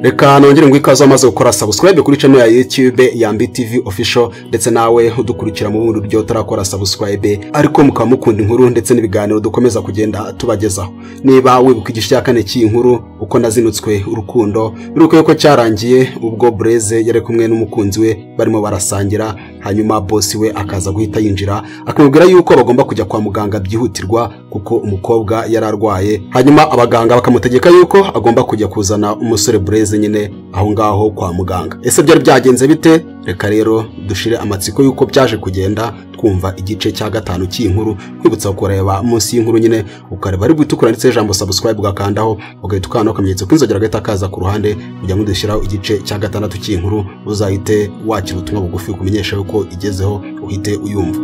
Reka nongere ngo ikaze amaze gukora subscribe kuri channel ya YouTube ya Yambi TV Official, ndetse nawe udukurikira mu bundi buryo utarakora subscribe ariko mukaba mukunda inkuru ndetse n'ibiganiro dukomeza kugenda tubagezaho. Niba wibuka igice cya kane cy'iyi nkuru uko nazinutswe urukundo, biruko ko cyarangiye ubwo Blaise yari kumwe n'umukunzi we barimo barasangira, hanyuma boss we akaza guhita yinjira akamubwira yuko bagomba kujya kwa muganga byihutirwa kuko umukobwa yararwaye, hanyuma abaganga bakamutegeka yuko agomba kujya kuzana umusore Blaise nyine aho ngaho kwa muganga. Ese byari byagenze bite? Reka rero dushire amatsiko yuko byaje kugenda twumva igice cya gatanu cy'inkuru. Kwibutsa kureba munsi y'inkuru nyine ukareba ari gutukura ndetse ijambo subscribe ugakandaho ugahita ukanda akamenyetso k'inzogera gahita kaza ku ruhande kugira ngo dushyiraho igice cya gatandatu cy'inkuru uzahite wakira ubutumwa bugufi kumenyesha yuko igezeho uhite uyumva.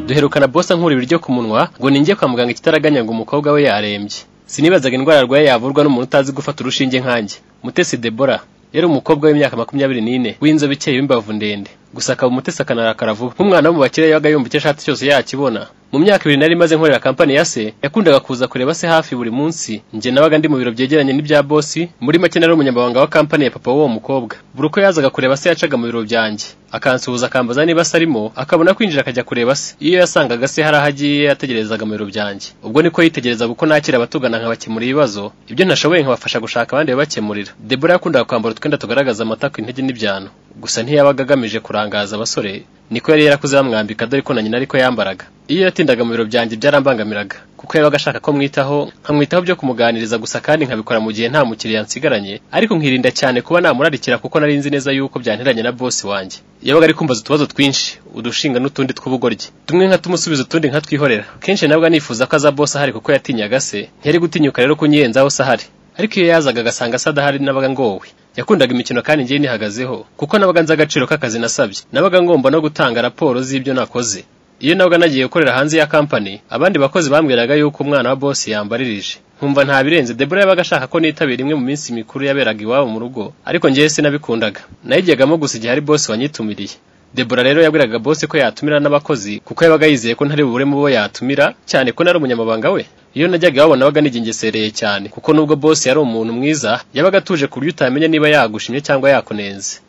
Duherukana boss nkuri ibiryo ku munwa ngo ninjye kwa muganga ikitaraganya ngo umukobwa we yarembye. Sinibazaga indwara arwaye yavurwa n'umuntu utazi gufata urushinge nkanjye. Mutesi Debora yari umukobwa w'imyaka 24 w'inzobe ikeye w'imbavu ndende, gusa akaba Mutesi akanarakara vuba nk'umwana wo mu bakire yabaga yumva icyo ashatse cyose yakibona. Mu myaka ibiri nari maze nkorera kampani ya se, yakundaga kuza kureba se hafi buri munsi. Njye nabaga ndi mu biro byegeranye n'ibya boss, muri make nari umunyamabanga wa kampani ya papa w'uwo mukobwa. Buri uko yazaga kureba se yacaga mu biro byanjye, akansuhuza akambaza niba se arimo, akabona kwinjira akajya kureba se. Iyo yasangaga se hari aho agiye yategerezaga mu biro byanjye. Ubwo niko yitegerezaga uko nakira abatugana nkabakemura ibibazo, ibyo ntashoboye nkabafasha gushaka abandi babakemurira. Debora yakundaga kwambara utwenda tugaragaza amatako, intege n'ibyano, gusa ntiyabaga agamije kurangaza abasore, niko yari yarakuze bamwambika dore ko na nyina ariko yambaraga. Iyo yatindaga mu biro byanjye byarambangamiraga kuko yabaga ashaka ko mwitaho, nkamwitaho byo kumuganiriza gusa kandi nkabikora mu gihe nta mukiriya nsigaranye, ariko nkirinda cyane kuba namurarikira kuko nari nzi neza yuko byanteranye na boss wanjye. Yabaga ari kumbaza utubazo twinshi, udushinga n'utundi tw'ubugoryi, tumwe nkatumusubiza utundi nkatwihorera. Kenshi nabwo nifuza ko aza boss ahari kuko yatinyaga se, ntiyari gutinyuka rero kunyiyenzaho se ahari. Ariko iyo yazaga agasanga se adahari nabaga ngowe. Yakundaga imikino kandi ngiye nihagazeho kuko nabaga nzi agaciro k'akazi nasabye, nabaga ngomba no gutanga raporo z'ibyo nakoze. Iyo nabaga nagiye gukorera hanze ya kampani, abandi bakozi bambwiraga yuko umwana wa boss yambaririje, nkumva nta birenze. Debora yabaga ashaka ko nitabira imwe mu minsi mikuru yaberaga iwabo mu rugo, ariko ngiye sinabikundaga, nayigegamo gusa igihe ari boss wanyitumiriye. Debora rero yabwiraga boss ko yatumira n'abakozi kuko yabaga yizeye ko ntari bubure mu bo yatumira, cyane ko nari umunyamabanga we. Iyo najyaga babona nabaga nigengesereye cyane kuko nubwo boss yari umuntu mwiza, yabaga atuje ku buryo utamenya niba yagushimye cyangwa yakunenze.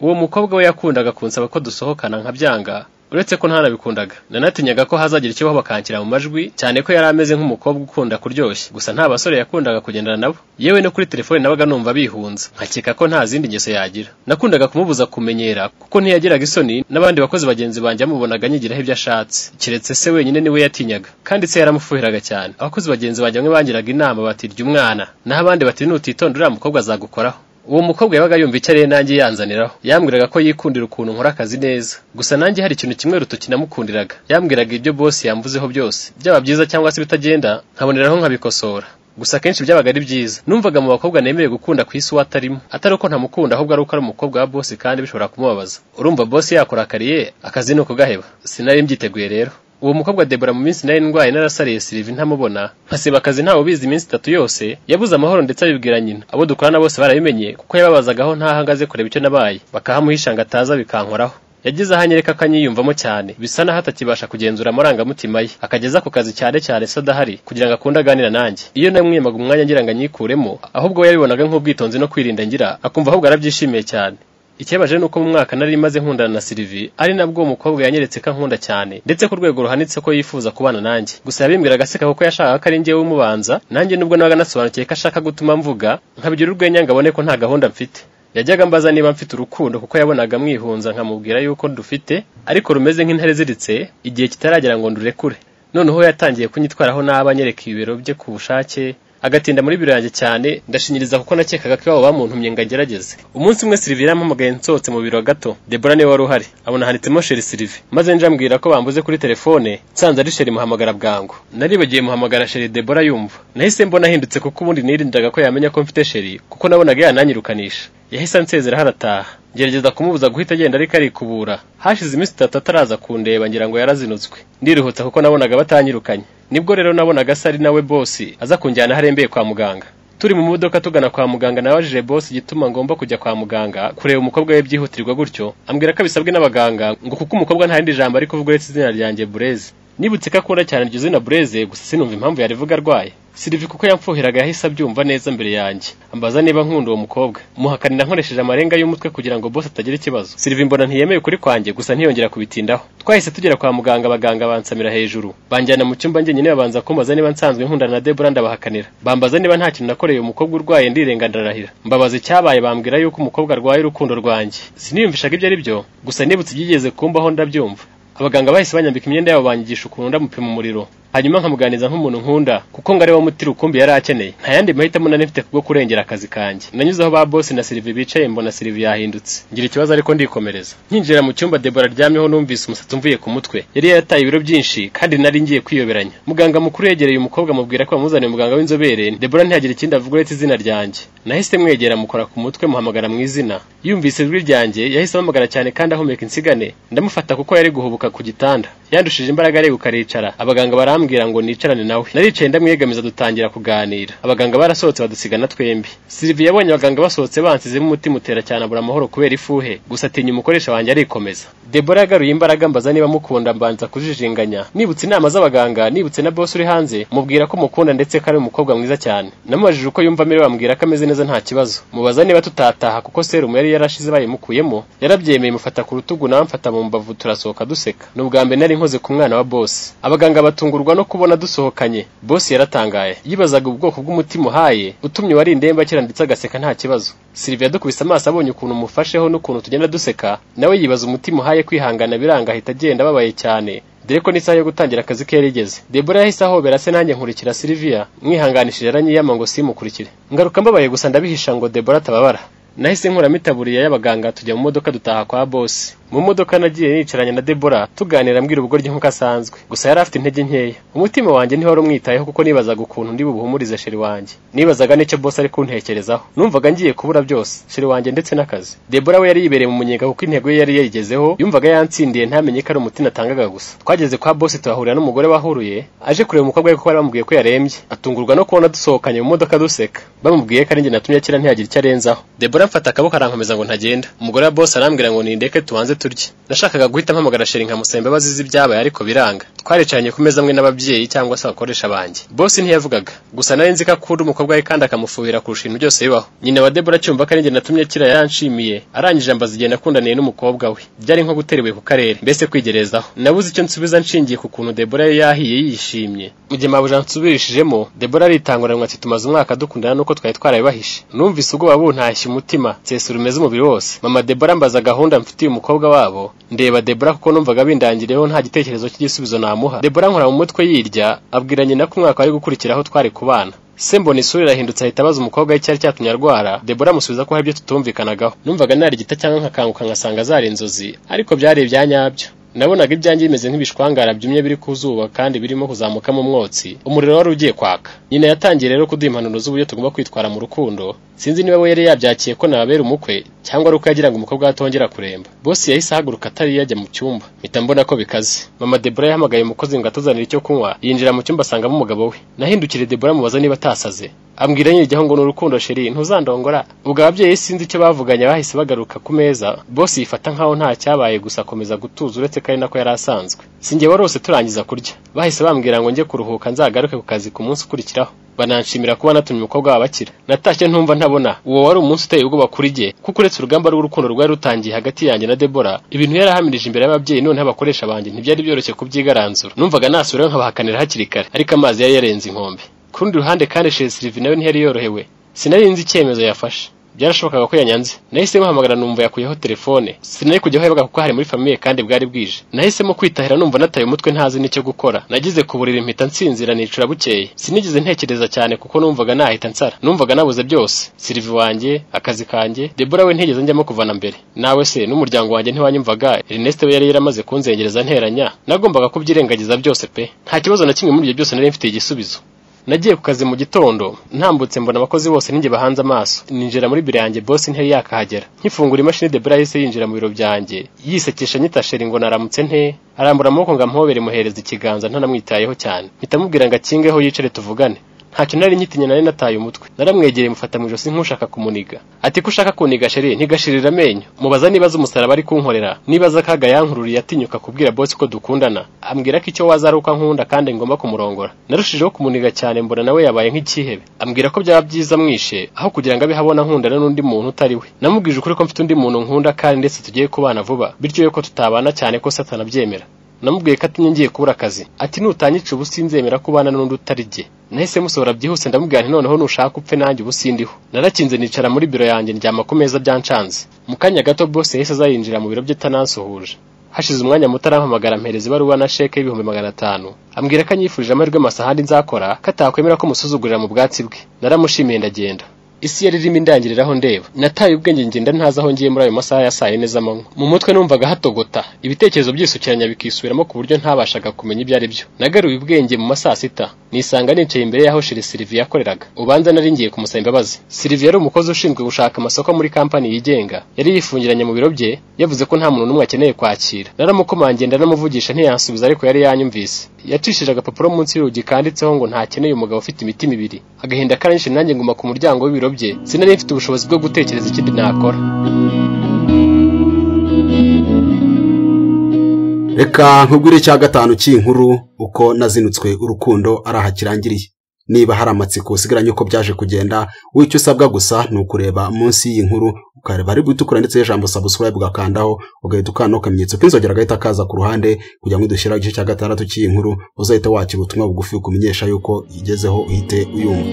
Uwo mukobwa we yakundaga kunsaba ko dusohokana nkabyanga, uretse ko ntanabikundaga. Nanatinyaga ko hazagira ikibaho bakankira mu majwi, cyane ko yari ameze nk'umukobwa ukunda kuryoshya, gusa nta basore yakundaga kugendana nabo. Yewe no kuri telefone nabaga numva bihunza, nkakeka ko nta zindi ngeso yagira. Nakundaga kumubuza kumenyera kuko ntiyagiraga isoni, n'abandi bakozi bagenzi banjye bamubonaga anyigiraho ibyo ashatse, keretse se wenyine niwe yatinyaga, kandi se yaramufuhiraga cyane. Abakozi bagenzi banjye bamwe bangiraga inama bati rya umwana, naho abandi bati nutitonda uriya mukobwa azagukoraho. Uwo mukobwa yabaga yumva icyo ariye nanjye yanzaniraho. Yambwiraga ko yikundira ukuntu nkora akazi neza, gusa nanjye hari ikintu kimwe rutoki namukundiraga. Yambwiraga ibyo boss yamvuzeho byose, byaba byiza cyangwa se bitagenda, nkaboneraho nkabikosora. Gusa kenshi byabaga ari byiza. Numvaga mu bakobwa nemeye gukunda ku isi watarimo, atari uko ntamukunda ahubwo ari uko ari umukobwa wa boss kandi bishobora kumubabaza. Urumva boss yakora kariye akazi nuko gaheba. Sinari mbyiteguye rero. Uwo mukobwa Debora mu minsi nari ndwaye narasariye Sylvie ntamubona, nkasiba akazi ntawe ubizi iminsi itatu yose, yabuze amahoro ndetse abibwira nyina. Abo dukorana bose barabimenye kuko yababazagaho ntahagaze kureba icyo nabaye, bakahamuhisha ngo ataza bikankoraho. Yagize aho anyereka ko anyiyumvamo cyane, bisa naho atakibasha kugenzura amarangamutima ye, akageza ku kazi cyane cyane se adahari kugira ngo akunde aganira nanjye. Iyo namwiyamaga umwanya ngira ngo anyikuremo, ahubwo we yabibonaga nk'ubwitonzi no kwirinda ngira, akumva ahubwo arabyishimiye cyane. Ikibabaje nuko mu mwaka nari maze nkundana na Sylvie, ari nabwo umukobwa yanyeretse ko ankunda cyane, ndetse ku rwego ruhanitse ko yifuza kubana nanjye. Gusa yabimbwiraga aseka kuko yashakaga ko ari njyewe umubanza, nanjye nubwo nabaga nasobanukiye ko ashaka gutuma mvuga, nkabigira urwenya ngo abone ko nta gahunda mfite. Yajyaga ambaza niba mfite urukundo kuko yabonaga mwihunza nkamubwira yuko ndufite, ariko rumeze nk'intare ziritse, igihe kitaragera ngo ndurekure. Noneho yatangiye kunyitwaraho nabi anyereka ibibero bye ku bushake, agatinda muri biro yanjye cyane, ndashinyiriza kuko nakekaga ko iwabo bamuntumye ngo agerageze. Umunsi umwe Sylvie yarampamagaye nsohotse mu biro gato, Debora niwe wari uhari, abona handitsemo Sheri Sylvie, maze nje ambwira ko bambuze kuri telefone, nsanze ari Sheri muhamagara bwangu. Naribagiye muhamagara Sheri Debora yumva. Nahise mbona ahindutse kuko ubundi nirindaga ko yamenya ko mfite Sheri, kuko nabonaga yananyirukanisha. Yahise ansezera harataha. Ngerageza kumubuza guhita agenda ariko arikubura. Hashize iminsi itatu ataraza kundeba ngira ngo yarazinutswe. Ndiruhutsa kuko nabonaga batanyirukanye. Nibwo rero nabonaga se ari nawe boss aza kunjyana harembeye kwa muganga. Turi mu modoka tugana kwa muganga nabajije boss igituma ngomba kujya kwa muganga kureba umukobwa we byihutirwa gutyo, ambwira ko bisabwe n'abaganga ngo kuko umukobwa nta rindi jambo ari kuvuga uretse izina ryanjye Blaise. Nibutse ko akunda cyane iryo zina Blaise, gusa sinumva impamvu yarivuga arwaye. Sylvie kuko yamfuhiraga yahise abyumva neza mbere yanjye, ambaza niba nkunda uwo mukobwa. Muhakanira nkoresheje amarenga y'umutwe kugira ngo boss atagira ikibazo. Sylvie mbona ntiyemeye kuri kwanjye, gusa ntiyongera kubitindaho. Twahise tugera kwa muganga, abaganga bansamira hejuru, banjyana mu cyumba njyenyine, babanza kumbaza niba nsanzwe nkundana na Deborah, ndabahakanira. Bambaza niba nta kintu nakoreye umukobwa urwaye, ndirenga ndarahira. Mbabaza icyabaye, bambwira yuko umukobwa arwaye urukundo rwanjye. Siniyumvishaga ibyo ari byo, gusa nibutse ibyigeze kumbaho ndabyumva. Abaganga bahise banyambika imyenda yabo, banyigisha ukuntu ndamupima umuriro, hanyuma nkamuganiza nk'umuntu nkunda, kuko ngo ari wo muti rukumbi yari akeneye. Nta yandi mahitamo nari mfite kubwo kurengera akazi kanjye. Nanyuze aho ba boss na Sylvie bicaye, mbona Sylvie yahindutse, ngira ikibazo ariko ndikomereza. Nkinjira mu cyumba Deborah aryamyeho, numvise umusatsi umvuye ku mutwe. Yari yarataye ibiro byinshi kandi nari ngiye kwiyoberanya. Muganga mukuru yegereye umukobwa amubwira ko bamuzaniye umuganga w'inzobere. Deborah ntiyagira ikindi avuga uretse izina ryanjye. Nahise mwegera, mukora ku mutwe, muhamagara mu izina. Yumvise ijwi ryanjye yahise ampamagara cyane kandi ahumeka insigane. Ndamufata kuko yari guhubuka ku gitanda. Yandushije imbaraga areguka aricara. Abaganga barambwira ngo nicarane nawe. Naricaye ndamwegamiza dutangira kuganira. Abaganga barasohotse badusigana twembi. Sylvie yabonye abaganga basohotse bansizemo umutima utera cyane, abura amahoro kubera ifuhe, gusa atinya umukoresha wanjye arikomeza. Deborah yagaruye imbaraga mbaza niba mukunda, mbanza kujijinganya. Nibutse inama z'abaganga, nibutse na boss uri hanze, mubwira ko mukunda ndetse ko ari umukobwa mwiza cyane. Namubajije uko yumva amerewe, ambwira ko ameze neza nta kibazo. Mubaza niba tutataha kuko serumu yari yarashize bayimukuyemo. Yarabyemeye, mufata ku rutugu nawe amfata mu mbavu, turasohoka duseka. N'ubwa mbere nari nkoze ku mwana wa boss. Abaganga batungurwa no kubona dusohokanye. Boss yaratangaye, yibazaga ubwoko bw'umutima uhaye utumye wari indembe akira ndetse agaseka nta kibazo. Sylvie yadukubise amaso abonye ukuntu mufasheho n'ukuntu tugenda duseka, nawe yibaza umutima uhaye kwihangana biranga, ahita agenda ababaye cyane, dore ko n'isaha yo gutangira akazi ke yarigeze. Deborah yahise ahobera se, nanjye nkurikira Sylvia, mwihanganishije aranyiyama ngo simukurikire. Ngaruka mbabaye gusa ndabihisha ngo Deborah atababara. Nahise nkuramo itaburiya y'abaganga tujya mu modoka dutaha kwa boss. Mu modoka nagiye nicaranye na Deborah tuganira, ambwira ubugoryi nk'uko asanzwe, gusa yari afite intege nkeya. Umutima wanjye ntiwari umwitayeho kuko nibazaga ukuntu ndi bubuhumurize sheri wanjye. Nibazaga n'icyo boss ari kuntekerezaho. Numvaga ngiye kubura byose, sheri wanjye ndetse n'akazi. Deborah we yari yibereye mu munyenga kuko intego ye yari yayigezeho, yumvaga yantsindiye ntamenye ko ari umutima atangaga gusa. Twageze kwa boss tuhahurira n'umugore wahuruye aje kureba umukobwa we kuko bari bamubwiye ko yarembye. Atungurwa no kubona dusohokanye mu modoka duseka. Bamubwiye ko ari njye natumye akira, ntiyagira icyo arenzaho. Deborah mfata akaboko arankomeza ngo ntagenda. Umugore wa boss arambwira ngo nindeke tubanze turye. Nashakaga guhita mpamagara sheri nkamusemba bazize ibyabaye ariko biranga. Twaricaranye ku meza amwe n'ababyeyi cyangwa se abakoresha banjye. Boss ntiyavugaga, gusa nari nzi ko akunda umukobwa we kandi akamufuhira kurusha ibintu byose bibaho. Nyina wa Deborah cyumva ko ari njye natumye akira yaranshimiye, arangije ambaza igihe nakundaniye n'umukobwa we. Byari nko gutera ibuye ku karere, mbese kwigerezaho. Nabuze icyo nsubiza nshingiye ku kuntu Deborah yari yahiye yishimye. Mu gihe mabuja nsubirishijemo, Deborah aritanguranwa ati tumaze umwaka dukundana nuko twari twarabibahishe. Numvise ubwoba buntashye umutima, nsesura umeze umubiri wose. Mama Deborah ambaza gahunda mfitiye umukobwa wabo, ndeba Deborah kuko numvaga bindangireho nta gitekerezo cy'igisubizo namuha. Deborah nkora mu mutwe yirya, abwira nyina ko umwaka wari gukurikiraho twari kubana. Se mbona isura irahindutse, ahita abaza umukobwa we icyari cyatumye arwara. Deborah amusubiza ko hari ibyo tutumvikanagaho. Numvaga narigita cyangwa nkakanguka ngasanga zari inzozi, ariko byari ibya nyabyo. Nabonaga ibyanjye bimeze nk'ibishwangara byumye biri ku zuba kandi birimo kuzamukamo umwotsi, umuriro wari ugiye kwaka. Nyina yatangiye rero kuduha impanuro z'uburyo tugomba kwitwara mu rukundo. Sinzi niba we yari yabyakiye ko nababera umukwe cyangwa ari uko yagira ngo umukobwa atongera kuremba. Boss yahise ahaguruka atari yajya mu cyumba, mpita mbona ko bikaze. Mama Deborah yahamagaye umukozi ngo atuzanire icyo kunywa, yinjira mu cyumba asangamo umugabo we. Nahindukire Deborah mubaza niba atasaze, ambwira nyiryaho ngo ni urukundo sheri ntuzandongora. Ubwo ababyeyi sinzi icyo bavuganye bahise bagaruka ku meza. Boss yifata nkaho nta cyabaye gusa akomeza gutuza uretse ko ari nako yari asanzwe. Sinjye warose turangiza kurya, bahise bambwira ngo njye kuruhuka nzagaruke ku kazi ku munsi ukurikiraho. Bananshimira kuba natumye umukobwa wabo akira. Natashye ntumva ntabona. Uwo wari umunsi uteye ubwoba kuri jye, kuko uretse urugamba rw'urukundo rwari rutangiye hagati yanjye na Deborah, ibintu yarahamirije imbere y'ababyeyi noneho abakoresha banjye ntibyari byoroshye kubyigaranzura. Numvaga nasubirayo nkabahakanira hakiri kare, ariko amazi yari yarenze inkombe. Ku rundi ruhande kandi Chez Sylvie nawe ntiyari yorohewe. Sinari nzi icyemezo yafashe. Byarashobokaga ko yanyanze. Nahise muhamagara numva yakuyeho telefone. Sinari kujya aho yabaga kuko hari muri famille kandi bwari bwije. Nahisemo kwitahira numva nataye umutwe ntazi n'icyo gukora. Nagize ku buriri mpita nsinzira nicura bukeye. Sinigeze ntekereza cyane kuko numvaga nahita nsara. Numvaga nabuze byose. Sylvie wanjye, akazi kanjye, Deborah we ntigeze njyamo kuvana mbere. Nawe se n'umuryango wanjye ntiwanyumvaga. Ernest we yari yaramaze kunzengereza nteranya. Nagombaga kubyirengagiza byose pe. Nta kibazo na kimwe muri ibyo byose nari mfite igisubizo. Nagiye ku kazi mu gitondo, ntambutse mbona abakozi bose ninjye bahanze amaso. Ninjira muri biro yanjye boss ntiyari yakahagera. Nkifungura imashini Deborah yahise yinjira mu biro byanjye, yisekesha nyita sheri ngo naramutse nte, arambura amaboko ngo ampobere muhereza ikiganza ntanamwitayeho cyane. Mpita mubwira ngo akingeho yicare tuvugane. Ntacyo nari nyitinye, nari nataye umutwe. Naramwegereye mufata mu ijosi nk'ushaka kumuniga. Ati ko ushaka kuniga chérie, ntigashirira amenyo. Mubaza niba azi umusaraba ari kunkorera, niba azi akaga yankururiye atinyuka kubwira boss ko dukundana. Ambwira ko icyo waza ari uko ankunda kandi ngomba kumurongora. Narushijeho kumuniga cyane, mbona nawe yabaye nk'ikihebe. Ambwira ko byaba byiza mwishe aho kugira ngo abe habona nkundana n'undi muntu utari we. Namubwije ukuri ko mfite undi muntu nkunda kandi ndetse tugiye kubana vuba, bityo yuko tutabana cyane ko Satani abyemera. Namubwiye ko atinye ngiye kubura akazi. Ati nutanyica ubu sinzemera kubana n'undi utari jye. Nahise musohora byihuse, ndamubwira nti noneho nushaka upfe nanjye ubu sindiho. Narakinze nicara muri biro yanjye ndyama ku meza byancanze. Mu kanya gato boss yahise aza yinjira mu biro bye atanansuhuje. Hashize umwanya muto arampamagara, ampereza ibaruwa na sheke y'500,000. Ambwira ko anyifurije amahirwe masa ahandi nzakora, ko atakwemera ko musuzugurira mu bwatsi bwe. Naramushimiye ndagenda. Isi yari irimo indangiriraho ndeba. Nataye ubwenge ngenda ntazi aho ngiye muri ayo masaha ya saa 4 z'amanywa. Mu mutwe numvaga hatogota, ibitekerezo byisukiranya bikisubiramo ku buryo ntabashaga kumenya ibyo ari byo. Nagaruye ubwenge mu masaa 6, nisanga nicaye imbere y'aho Sheri Sylvie yakoreraga. Ubanza nari ngiye kumusaba imbabazi. Sylvie yari umukozi ushinzwe gushaka amasoko muri kampani yigenga. Yari yifungiranye mu biro bye, yavuze ko nta muntu n'umwe akeneye kwakira. Naramukomangiye ndanamuvugisha ntiyansubiza, ariko yari yanyumvise. Yacishije agapapuro munsi y'urugi kanditseho ngo ntakeneye umugabo ufite imitima ibiri. Agahinda karanyishe, nanjye nguma ku muryango w'ibiro bye. Sinari mfite ubushobozi bwo gutekereza ikindi nakora. Reka nkubwire icya gatanu cy'inkuru, uko nazinutswe urukundo ari aha kirangiriye. Niba hari amatsiko usigaranye uko byaje kugenda, wicyo usabwa gusa ni ukureba munsi y'iyi nkuru, ukareba ari gutukura ndetse ijambo subscribe ugakandaho, ugahita ukanda akamenyetso k'inzogera gahita kaza ku ruhande, kugira ngo dushyiraho igice cya gatandatu cy'iyi nkuru uzahita wakira ubutumwa bugufi bukumenyesha yuko igezeho uhite uyumva.